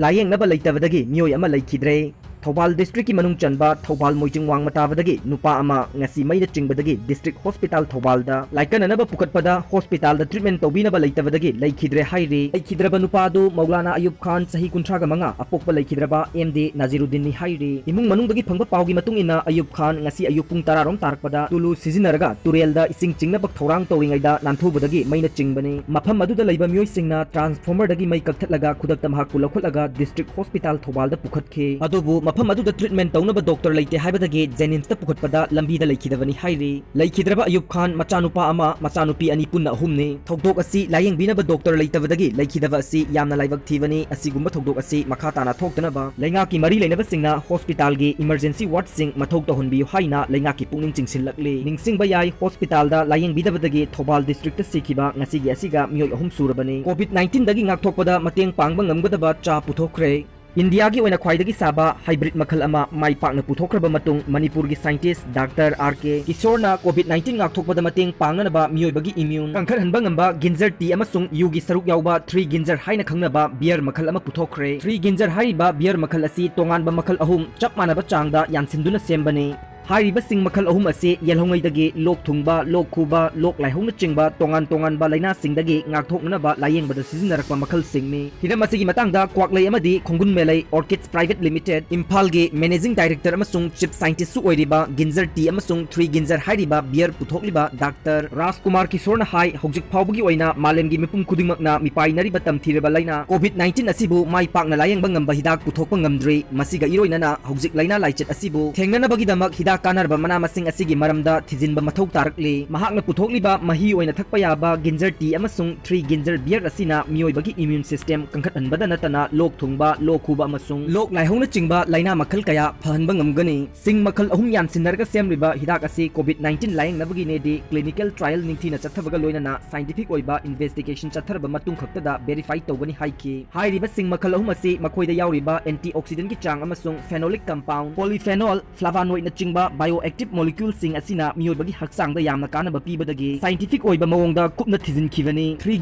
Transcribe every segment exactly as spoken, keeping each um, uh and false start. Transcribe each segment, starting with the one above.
ꯂꯥꯌꯦꯡꯅꯕ ꯂꯩꯇꯕꯗꯒꯤ ꯃꯤꯑꯣꯏ ꯑꯃ ꯂꯩꯈꯤꯗ꯭ꯔꯦ꯫ ꯊꯧꯕꯥꯜ districtꯀꯤ ꯃꯅꯨꯡ ꯆꯟꯕ ꯊꯧꯕꯥꯜ ꯃꯣꯏꯖꯤꯡ ꯋꯥꯡꯃ ꯇꯥꯕꯗꯒꯤ ꯅꯨꯄꯥ ꯑꯃ ꯉꯁꯤ ꯃꯩꯅ ꯆꯤꯡꯕꯗꯒꯤ district hospital ꯊꯧꯕꯥꯜꯗ ꯂꯥꯏꯀꯠꯅꯅꯕ ꯄꯨꯈꯠꯄꯗ hospitalꯗ treatment ꯇꯧꯕꯤꯅꯕ ꯂꯩꯇꯕꯗꯒꯤ ꯂꯩꯈꯤꯗ꯭ꯔꯦ ꯍꯥꯏꯔꯤ꯫ ꯂꯩꯈꯤꯗ꯭ꯔꯕ ꯅꯨꯄꯥ ꯑꯗꯨ ꯃꯧꯂꯥꯅꯥ ꯑꯌꯨꯕ ꯈꯥꯟ, ꯆꯍꯤ ꯀꯨꯟꯊ꯭ꯔꯥꯒ ꯃꯉꯥ, ꯑꯄꯣꯛꯄ ꯂꯩꯈꯤꯗ꯭ꯔꯕ ꯑꯦꯝ ꯗꯤ ꯅꯥꯖꯤꯔꯨꯗꯤꯟꯅꯤ ꯍꯥꯏꯔꯤ꯫ ꯏꯃꯨꯡ ꯃꯅꯨꯡꯗꯒꯤ ꯐꯪꯕ ꯄꯥꯎꯒꯤ ꯃꯇꯨꯡ ꯏꯟꯅ, ꯑꯌꯨꯕ ꯈꯥꯟ ꯉꯁꯤ ꯑꯌꯨꯛ ꯄꯨꯡ ꯇꯔꯥ ꯔꯣꯝ ꯇꯥꯔꯛꯄꯗ ꯇꯨꯂꯨ ꯁꯤꯖꯤꯟꯅꯔꯒ ꯇꯨꯔꯦꯜꯗ ꯏꯁꯤꯡ ꯆꯤꯡꯅꯕ ꯊꯧꯔꯥꯡ ꯇꯧꯔꯤꯉꯩꯗ ꯅꯥꯟꯊꯨꯕꯗꯒꯤ ꯃꯩꯅ ꯆꯤꯡꯕꯅꯤ꯫ ꯃꯐꯝ ꯑꯗꯨꯗ ꯂꯩꯕ ꯃꯤꯑꯣꯏꯁꯤꯡꯅ transformerꯗꯒꯤ ꯃꯩ ꯀꯛꯊꯠꯂꯒ ꯈꯨꯗꯛꯇ ꯃꯍꯥꯛꯄꯨ ꯂꯧꯈꯠꯂꯒ district hospital ꯊꯧꯕꯥꯜꯗ ꯄꯨꯈꯠꯈꯤ꯫ ꯑꯗꯨꯕꯨ ꯃꯐꯝ ꯑꯗꯨꯗ treatment ꯇꯧꯅꯕ doctor ꯂꯩꯇꯦ ꯍꯥꯏꯕꯗꯒꯤ JNIMSꯇ ꯄꯨꯈꯠꯄꯗ ꯂꯝꯕꯤꯗ ꯂꯩꯈꯤꯗꯕꯅꯤ ꯍꯥꯏꯔꯤ꯫ ꯂꯩꯈꯤꯗ꯭ꯔꯕ ꯑꯌꯨꯕ ꯈꯥꯟ ꯃꯆꯥꯅꯨꯄꯥ ꯑꯃ, ꯃꯆꯥꯅꯨꯄꯤ ꯑꯅꯤ ꯄꯨꯟꯅ ꯑꯍꯨꯝꯅꯤ꯫ ꯊꯧꯗꯣꯛ ꯑꯁꯤ ꯂꯥꯌꯦꯡꯕꯤꯅꯕ doctor ꯂꯩꯇꯕꯗꯒꯤ ꯂꯩꯈꯤꯗꯕ ꯑꯁꯤ ꯌꯥꯝꯅ ꯂꯥꯏꯕꯛ ꯊꯤꯕꯅꯤ꯫ ꯑꯁꯤꯒꯨꯝꯕ ꯊꯧꯗꯣꯛ ꯑꯁꯤ ꯃꯈꯥ ꯇꯥꯅ ꯊꯣꯛꯇꯅꯕ ꯂꯩꯉꯥꯛꯀꯤ ꯃꯔꯤ ꯂꯩꯅꯕꯁꯤꯡꯅ hospitalꯒꯤ emergency wardꯁꯤꯡ ꯃꯊꯧ ꯇꯧꯍꯟꯕꯤꯌꯨ ꯍꯥꯏꯅ ꯂꯩꯉꯥꯛꯀꯤ ꯄꯨꯛꯅꯤꯡ ꯆꯤꯡꯁꯤꯜꯂꯛꯂꯤ꯫ ꯅꯤꯡꯁꯤꯡꯕ ꯌꯥꯏ, hospitalꯗ ꯂꯥꯌꯦꯡꯕꯤꯗꯕꯗꯒꯤ ꯊꯧꯕꯥꯜ districtꯇ ꯁꯤꯈꯤꯕ ꯉꯁꯤꯒꯤ ꯑꯁꯤꯒ ꯃꯤꯑꯣꯏ ꯑꯍꯨꯝ ꯁꯨꯔꯕꯅꯤ꯫ COVID nineteenꯗꯒꯤ ꯉꯥꯛꯊꯣꯛꯄꯗ ꯃꯇꯦꯡ ꯄꯥꯡꯕ ꯉꯝꯒꯗꯕ ꯆꯥ ꯄꯨꯊꯣꯛꯈ꯭ꯔꯦ꯫ ꯏꯟꯗꯤꯌꯥꯒꯤ ꯑꯣꯏꯅ ꯈ꯭ꯋꯥꯏꯗꯒꯤ ꯁꯥꯕ hybrid ꯃꯈꯜ ꯑꯃ ꯃꯥꯏ ꯄꯥꯛꯅ ꯄꯨꯊꯣꯛꯈ꯭ꯔꯕ ꯃꯇꯨꯡ, ꯃꯅꯤꯄꯨꯔꯒꯤ scientist ꯗꯥꯛꯇꯔ ꯑꯥꯔ ꯀꯦ ꯀꯤꯁꯣꯔꯅ COVID nineteen ꯉꯥꯛꯊꯣꯛꯄꯗ ꯃꯇꯦꯡ ꯄꯥꯡꯅꯅꯕ ꯃꯤꯑꯣꯏꯕꯒꯤ immune ꯀꯟꯈꯠꯍꯟꯕ ꯉꯝꯕ ginger tea ꯑꯃꯁꯨꯡ ꯌꯨꯒꯤ ꯁꯔꯨꯛ ꯌꯥꯎꯕ three ginger ꯍꯥꯏꯅ ꯈꯪꯅꯕ beer ꯃꯈꯜ ꯑꯃ ꯄꯨꯊꯣꯛꯈ꯭ꯔꯦ꯫ Three ginger ꯍꯥꯏꯔꯤꯕ beer ꯃꯈꯜ ꯑꯁꯤ ꯇꯣꯉꯥꯟꯕ ꯃꯈꯜ ꯑꯍꯨꯝ ꯆꯞ ꯃꯥꯟꯅꯕ ꯆꯥꯡꯗ ꯌꯥꯟꯁꯤꯟꯗꯨꯅ ꯁꯦꯝꯕꯅꯤ꯫ ꯍꯥꯏꯔꯤꯕꯁꯤꯡ ꯃꯈꯜ ꯑꯍꯨꯝ ꯑꯁꯤ ꯌꯦꯜꯍꯧꯉꯩꯗꯒꯤ ꯂꯣꯛ ꯊꯨꯡꯕ, ꯂꯣꯛ ꯈꯨꯕ, ꯂꯣꯛ ꯂꯥꯏꯍꯧꯅꯆꯤꯡꯕ ꯇꯣꯉꯥꯟ ꯇꯣꯉꯥꯟꯕ ꯂꯥꯏꯅꯥꯁꯤꯡꯗꯒꯤ ꯉꯥꯛꯊꯣꯛꯅꯅꯕ ꯂꯥꯌꯦꯡꯕꯗ ꯁꯤꯖꯤꯟꯅꯔꯛꯄ ꯃꯈꯜꯁꯤꯡꯅꯤ꯫ ꯍꯤꯔꯝ ꯑꯁꯤꯒꯤ ꯃꯇꯥꯡꯗ ꯀ꯭ꯋꯥꯛꯂꯩ ꯑꯃꯗꯤ ꯈꯣꯡꯒꯨꯟ ꯃꯦꯂꯩ Orchids Private Limited ꯏꯝꯐꯥꯜꯒꯤ managing director ꯑꯃꯁꯨꯡ chief scientistꯁꯨ ꯑꯣꯏꯔꯤꯕ ginger tea ꯑꯃꯁꯨꯡ three ginger ꯍꯥꯏꯔꯤꯕ beer ꯄꯨꯊꯣꯛꯂꯤꯕ ꯗꯥꯛꯇꯔ ꯔꯥꯖꯀꯨꯃꯥꯔ ꯀꯤꯁꯣꯔꯅ ꯍꯥꯏ, ꯍꯧꯖꯤꯛ ꯐꯥꯎꯕꯒꯤ ꯑꯣꯏꯅ ꯃꯥꯂꯦꯝꯒꯤ ꯃꯤꯄꯨꯝ ꯈꯨꯗꯤꯡꯃꯛꯅ ꯃꯤꯄꯥꯏꯅꯔꯤꯕ ꯇꯝꯊꯤꯔꯕ ꯂꯥꯏꯅꯥ COVID nineteen ꯑꯁꯤꯕꯨ ꯃꯥꯏ ꯄꯥꯛꯅ ꯂꯥꯌꯦꯡꯕ ꯉꯝꯕ ꯍꯤꯗꯥꯛ ꯄꯨꯊꯣꯛꯄ ꯉꯝꯗ꯭ꯔꯤ꯫ ꯃꯁꯤꯒ ꯏꯔꯣꯏꯅꯅ ꯍꯧꯖꯤꯛ ꯂꯥꯏꯅꯥ ꯂꯥꯏꯆꯠ ꯑꯁꯤꯕꯨ ꯊꯦꯡꯅꯅꯕꯒꯤꯗꯃꯛ ꯍꯤꯗꯥꯛ ꯀꯥꯟꯅꯔꯕ ꯃꯅꯥ ꯃꯁꯤꯡ ꯑꯁꯤꯒꯤ ꯃꯔꯝꯗ ꯊꯤꯖꯤꯟꯕ ꯃꯊꯧ ꯇꯥꯔꯛꯂꯤ꯫ ꯃꯍꯥꯛꯅ ꯄꯨꯊꯣꯛꯂꯤꯕ ꯃꯍꯤ ꯑꯣꯏꯅ ꯊꯛꯄ ꯌꯥꯕ ginger tea ꯑꯃꯁꯨꯡ three ginger beer ꯑꯁꯤꯅ ꯃꯤꯑꯣꯏꯕꯒꯤ immune system ꯀꯟꯈꯠꯍꯟꯕꯗ ꯅꯠꯇꯅ ꯂꯣꯛ ꯊꯨꯡꯕ, ꯂꯣꯛ ꯈꯨꯕ ꯑꯃꯁꯨꯡ ꯂꯣꯛ ꯂꯥꯏꯍꯧꯅꯆꯤꯡꯕ ꯂꯥꯏꯅꯥ ꯃꯈꯜ ꯀꯌꯥ ꯐꯍꯟꯕ ꯉꯝꯒꯅꯤ꯫ ꯁꯤꯡ ꯃꯈꯜ ꯑꯍꯨꯝ ꯌꯥꯟꯁꯤꯟꯅꯔꯒ ꯁꯦꯝꯂꯤꯕ ꯍꯤꯗꯥꯛ ꯑꯁꯤ COVID nineteen ꯂꯥꯌꯦꯡꯅꯕꯒꯤꯅꯦꯗꯤ clinical trial ꯅꯤꯡꯊꯤꯅ ꯆꯠꯊꯕꯒ ꯂꯣꯏꯅꯅ scientific ꯑꯣꯏꯕ investigation ꯆꯠꯊꯔꯕ ꯃꯇꯨꯡ ꯈꯛꯇꯗ verify ꯇꯧꯒꯅꯤ ꯍꯥꯏꯈꯤ꯫ ꯍꯥꯏꯔꯤꯕ ꯁꯤꯡ ꯃꯈꯜ ꯑꯍꯨꯝ ꯑꯁꯤ ꯃꯈꯣꯏꯗ ꯌꯥꯎꯔꯤꯕ antioxidantꯀꯤ ꯆꯥꯡ ꯑꯃꯁꯨꯡ phenolic compound, polyphenol, flavonoidꯅꯆꯤꯡꯕ Bioactive moleculeꯁꯤꯡ ꯑꯁꯤꯅ ꯃꯤꯑꯣꯏꯕꯒꯤ ꯍꯛꯆꯥꯡꯗ ꯌꯥꯝꯅ ꯀꯥꯟꯅꯕ ꯄꯤꯕꯗꯒꯤ scientific ꯑꯣꯏꯕ ꯃꯑꯣꯡꯗ ꯀꯨꯞꯅ ꯊꯤꯖꯤꯟꯈꯤꯕꯅꯤ꯫ Three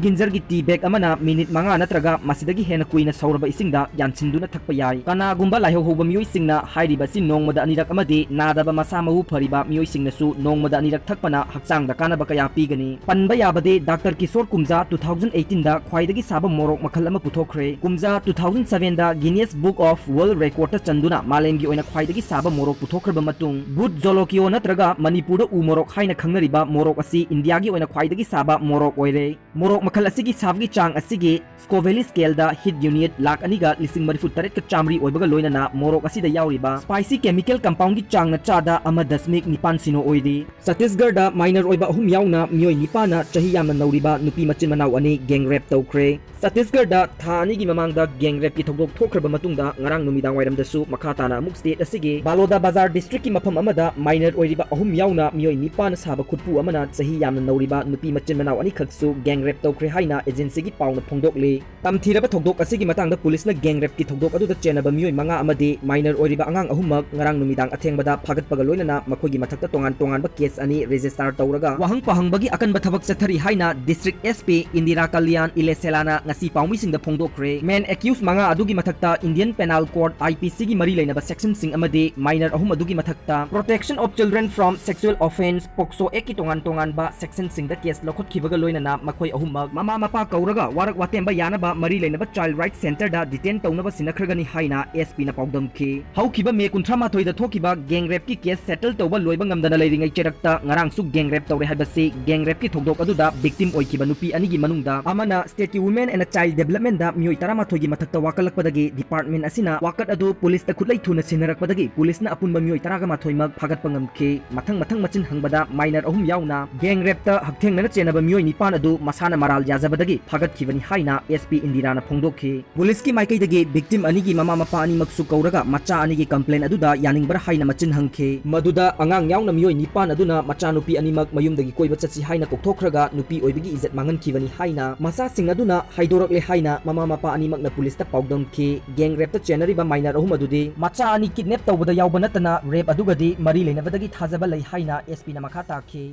gingerꯒꯤ tea bag ꯑꯃꯅ ꯃꯤꯅꯤꯠ ꯃꯉꯥ ꯅꯠꯇ꯭ꯔꯒ ꯃꯁꯤꯗꯒꯤ ꯍꯦꯟꯅ ꯀꯨꯏꯅ ꯁꯧꯔꯕ ꯏꯁꯤꯡꯗ ꯌꯥꯟꯁꯤꯟꯗꯨꯅ ꯊꯛꯄ ꯌꯥꯏ꯫ ꯀꯅꯥꯒꯨꯝꯕ ꯂꯥꯏꯍꯧ ꯍꯧꯕ ꯃꯤꯑꯣꯏꯁꯤꯡꯅ ꯍꯥꯏꯔꯤꯕ ꯑꯁꯤ ꯅꯣꯡꯃꯗ ꯑꯅꯤꯔꯛ ꯑꯃꯗꯤ ꯅꯥꯗꯕ ꯃꯁꯥ ꯃꯎ ꯐꯔꯤꯕ ꯃꯤꯑꯣꯏꯁꯤꯡꯅꯁꯨ ꯅꯣꯡꯃꯗ ꯑꯅꯤꯔꯛ ꯊꯛꯄꯅ ꯍꯛꯆꯥꯡꯗ ꯀꯥꯟꯅꯕ ꯀꯌꯥ ꯄꯤꯒꯅꯤ꯫ ꯄꯟꯕ ꯌꯥꯕꯗꯤ, ꯗꯥꯛꯇꯔ ꯀꯤꯁꯣꯔ ꯀꯨꯝꯖꯥ two thousand eighteenꯗ ꯈ꯭ꯋꯥꯏꯗꯒꯤ ꯁꯥꯕ ꯃꯣꯔꯣꯛ ꯃꯈꯜ ꯑꯃ ꯄꯨꯊꯣꯛꯈ꯭ꯔꯦ꯫ ꯀꯨꯝꯖꯥ two thousand sevenꯗ Guinness Book of World Recordꯇ ꯆꯟꯗꯨꯅ ꯃꯥꯂꯦꯝꯒꯤ ꯑꯣꯏꯅ ꯈ꯭ꯋꯥꯏꯗꯒꯤ ꯁꯥꯕ ꯃꯣꯔꯣꯛ ꯄꯨꯊꯣꯛꯈ꯭ꯔꯕ ꯃꯇꯨꯡ, ꯚꯨꯠ ꯖꯣꯂꯣꯀꯤꯌꯣ ꯅꯠꯇ꯭ꯔꯒ ꯃꯅꯤꯄꯨꯔꯗ ꯎ ꯃꯣꯔꯣꯛ ꯍꯥꯏꯅ ꯈꯪꯅꯔꯤꯕ ꯃꯣꯔꯣꯛ ꯑꯁꯤ ꯏꯟꯗꯤꯌꯥꯒꯤ ꯑꯣꯏꯅ ꯈ꯭ꯋꯥꯏꯗꯒꯤ ꯁꯥꯕ ꯃꯣꯔꯣꯛ ꯑꯣꯏꯔꯦ꯫ ꯃꯣꯔꯣꯛ ꯃꯈꯜ ꯑꯁꯤꯒꯤ ꯁꯥꯕꯒꯤ ꯆꯥꯡ ꯑꯁꯤꯒꯤ Scoville scaleꯗ hit unit ꯂꯥꯈ ꯑꯅꯤꯒ ꯂꯤꯁꯤꯡ ꯃꯔꯤꯐꯨ ꯇꯔꯦꯠꯀ ꯆꯥꯃꯔꯤ ꯑꯣꯏꯕꯒ ꯂꯣꯏꯅꯅ ꯃꯣꯔꯣꯛ ꯑꯁꯤꯗ ꯌꯥꯎꯔꯤꯕ spicy chemical compoundꯒꯤ ꯆꯥꯡꯅ ꯆꯥꯗ ꯑꯃ ꯗꯁꯃꯤꯛ ꯅꯤꯄꯥꯟ ꯁꯤꯅꯣ ꯑꯣꯏꯔꯤ꯫ ꯆꯇꯤꯁꯒꯔꯗ minor ꯑꯣꯏꯕ ꯑꯍꯨꯝ ꯌꯥꯎꯅ ꯃꯤꯑꯣꯏ ꯅꯤꯄꯥꯟꯅ ꯆꯍꯤ ꯌꯥꯝꯅ ꯅꯧꯔꯤꯕ ꯅꯨꯄꯤ ꯃꯆꯤꯟ ꯃꯅꯥꯎ ꯑꯅꯤ gang rape ꯇꯧꯈ꯭ꯔꯦ꯫ ꯆꯇꯤꯁꯒꯔꯗ ꯊꯥ ꯑꯅꯤꯒꯤ ꯃꯃꯥꯡꯗ gang rapeꯀꯤ ꯊꯧꯗꯣꯛ ꯊꯣꯛꯈ꯭ꯔꯕ ꯃꯇꯨꯡꯗ ꯉꯔꯥꯡ ꯅꯨꯃꯤꯗꯥꯡ ꯋꯥꯏꯔꯝꯗꯁꯨ ꯃꯈꯥ ꯇꯥꯅ ꯑꯃꯨꯛ state ꯑꯁꯤꯒꯤ ꯕꯥꯂꯣꯗꯥ ꯕꯖꯥꯔ districtꯀꯤ ꯃꯐꯝ ꯑꯃꯗ minor ꯑꯣꯏꯔꯤꯕ ꯑꯍꯨꯝ ꯌꯥꯎꯅ ꯃꯤꯑꯣꯏ ꯅꯤꯄꯥꯟꯅ ꯁꯥꯕ ꯈꯨꯠꯄꯨ ꯑꯃꯅ ꯆꯍꯤ ꯌꯥꯝꯅ ꯅꯧꯔꯤꯕ ꯅꯨꯄꯤ ꯃꯆꯤꯟ ꯃꯅꯥꯎ ꯑꯅꯤꯈꯛꯁꯨ gang rape ꯇꯧꯈ꯭ꯔꯦ ꯍꯥꯏꯅ agencyꯒꯤ ꯄꯥꯎꯅ ꯐꯣꯡꯗꯣꯛꯂꯤ꯫ ꯇꯝꯊꯤꯔꯕ ꯊꯧꯗꯣꯛ ꯑꯁꯤꯒꯤ ꯃꯇꯥꯡꯗ ꯄꯨꯂꯤꯁꯅ gang rapeꯀꯤ ꯊꯧꯗꯣꯛ ꯑꯗꯨꯗ ꯆꯦꯟꯅꯕ ꯃꯤꯑꯣꯏ ꯃꯉꯥ ꯑꯃꯗꯤ minor ꯑꯣꯏꯔꯤꯕ ꯑꯉꯥꯡ ꯑꯍꯨꯝꯃꯛ ꯉꯔꯥꯡ ꯅꯨꯃꯤꯗꯥꯡ ꯑꯊꯦꯡꯕꯗ ꯐꯥꯒꯠꯄꯒ ꯂꯣꯏꯅꯅ ꯃꯈꯣꯏꯒꯤ ꯃꯊꯛꯇ ꯇꯣꯉꯥꯟ ꯇꯣꯉꯥꯟꯕ case ꯑꯅꯤ register ꯇꯧꯔꯒ ꯋꯥꯍꯪ ꯄꯥꯍꯪꯕꯒꯤ ꯑꯀꯟꯕ ꯊꯕꯛ ꯆꯠꯊꯔꯤ ꯍꯥꯏꯅ district SP ꯏꯟꯗꯤꯔꯥ ꯀꯜꯌꯥꯟ ꯏꯂꯦꯁꯦꯂꯥꯅ ꯉꯁꯤ ꯄꯥꯎꯃꯤꯁꯤꯡꯗ ꯐꯣꯡꯗꯣꯛꯈ꯭ꯔꯦ꯫ Main accused ꯃꯉꯥ ꯑꯗꯨꯒꯤ ꯃꯊꯛꯇ Indian Penal Code, IPCꯒꯤ ꯃꯔꯤ ꯂꯩꯅꯕ sectionꯁꯤꯡ ꯑꯃꯗꯤ minor ꯑꯍꯨꯝ ꯑꯗꯨꯒꯤ ꯃꯊꯛꯇ Protection of Children from Sexual Offence, POCSO Actꯀꯤ ꯇꯣꯉꯥꯟ ꯇꯣꯉꯥꯟꯕ sectionꯁꯤꯡꯗ case ꯂꯧꯈꯠꯈꯤꯕꯒ ꯂꯣꯏꯅꯅ ꯃꯈꯣꯏ ꯑꯍꯨꯝꯃꯛ ꯃꯃꯥ ꯃꯄꯥ ꯀꯧꯔꯒ ꯋꯥꯔꯛ ꯋꯥꯇꯦꯝꯕ ꯌꯥꯅꯕ ꯃꯔꯤ ꯂꯩꯅꯕ Child Right Centreꯗ detain ꯇꯧꯅꯕ ꯁꯤꯟꯅꯈ꯭ꯔꯒꯅꯤ ꯍꯥꯏꯅ SPꯅ ꯄꯥꯎꯗꯝꯈꯤ꯫ ꯍꯧꯈꯤꯕ May ꯀꯨꯟꯊ꯭ꯔꯥ ꯃꯥꯊꯣꯏꯗ ꯊꯣꯛꯈꯤꯕ gang rapeꯀꯤ case settle ꯇꯧꯕ ꯂꯣꯏꯕ ꯉꯝꯗꯅ ꯂꯩꯔꯤꯉꯩ ꯆꯩꯔꯛꯇ ꯉꯔꯥꯡꯁꯨ gang rape ꯇꯧꯔꯦ ꯍꯥꯏꯕꯁꯤ gang rapeꯀꯤ ꯊꯧꯗꯣꯛ ꯑꯗꯨꯗ victim ꯑꯣꯏꯈꯤꯕ ꯅꯨꯄꯤ ꯑꯅꯤꯒꯤ ꯃꯅꯨꯡꯗ ꯑꯃꯅ stateꯀꯤ Women and Child Developmentꯗ ꯃꯤꯑꯣꯏ ꯇꯔꯥꯃꯥꯊꯣꯏꯒꯤ ꯃꯊꯛꯇ ꯋꯥꯀꯠꯂꯛꯄꯗꯒꯤ department ꯑꯁꯤꯅ ꯋꯥꯀꯠ ꯑꯗꯨ ꯄꯨꯂꯤꯁꯇ ꯈꯨꯠꯂꯩ ꯊꯨꯅ ꯁꯤꯟꯅꯔꯛꯄꯗꯒꯤ ꯄꯨꯂꯤꯁꯅ ꯑꯄꯨꯟꯕ ꯃꯤꯑꯣꯏ ꯇꯔꯥꯃꯥꯊꯣꯏꯃꯛ ꯐꯥꯒꯠꯄ ꯉꯝꯈꯤ꯫ ꯃꯊꯪ ꯃꯊꯪ ꯃꯆꯤꯟ ꯍꯪꯕꯗ minor ꯑꯍꯨꯝ ꯌꯥꯎꯅ gang rapeꯇ ꯍꯛꯊꯦꯡꯅꯅ ꯆꯦꯟꯅꯕ ꯃꯤꯑꯣꯏ ꯅꯤꯄꯥꯟ ꯑꯗꯨ ꯃꯁꯥꯅ ꯃꯔꯥꯜ ꯌꯥꯖꯕꯗꯒꯤ ꯐꯥꯒꯠꯈꯤꯕꯅꯤ ꯍꯥꯏꯅ SP ꯏꯟꯗꯤꯔꯥꯅ ꯐꯣꯡꯗꯣꯛꯈꯤ꯫ ꯄꯨꯂꯤꯁꯀꯤ ꯃꯥꯏꯀꯩꯗꯒꯤ victim ꯑꯅꯤꯒꯤ ꯃꯃꯥ ꯃꯄꯥ ꯑꯅꯤꯃꯛꯁꯨ ꯀꯧꯔꯒ ꯃꯆꯥ ꯑꯅꯤꯒꯤ complaint ꯑꯗꯨꯗ ꯌꯥꯅꯤꯡꯕ꯭ꯔꯥ ꯍꯥꯏꯅ ꯃꯆꯤꯟ ꯍꯪꯈꯤ꯫ ꯃꯗꯨꯗ ꯑꯉꯥꯡ ꯌꯥꯎꯅ ꯃꯤꯑꯣꯏ ꯅꯤꯄꯥꯟ ꯑꯗꯨꯅ ꯃꯆꯥꯅꯨꯄꯤ ꯑꯅꯤꯃꯛ ꯃꯌꯨꯝꯗꯒꯤ ꯀꯣꯏꯕ ꯆꯠꯁꯤ ꯍꯥꯏꯅ ꯀꯧꯊꯣꯛꯈ꯭ꯔꯒ ꯅꯨꯄꯤ ꯑꯣꯏꯕꯒꯤ ꯏꯖꯠ ꯃꯥꯡꯍꯟꯈꯤꯕꯅꯤ ꯍꯥꯏꯅ ꯃꯆꯥꯁꯤꯡ ꯑꯗꯨꯅ ꯍꯥꯏꯗꯣꯔꯛꯂꯦ ꯍꯥꯏꯅ ꯃꯃꯥ ꯃꯄꯥ ꯑꯅꯤꯃꯛꯅ ꯄꯨꯂꯤꯁꯇ ꯄꯥꯎꯗꯝꯈꯤ꯫ Gang rapeꯇ ꯆꯦꯟꯅꯔꯤꯕ minor ꯑꯍꯨꯝ ꯑꯗꯨꯗꯤ ꯃꯆꯥ ꯑꯅꯤ kidnap ꯇꯧꯕꯗ ꯌꯥꯎꯕ ꯅꯠꯇꯅ rape ꯑꯗꯨꯒꯗꯤ ꯃꯔꯤ ꯂꯩꯅꯕꯗꯒꯤ ꯊꯥꯖꯕ ꯂꯩ ꯍꯥꯏꯅ ꯑꯦꯁ ꯄꯤꯅ ꯃꯈꯥ ꯇꯥꯈꯤ꯫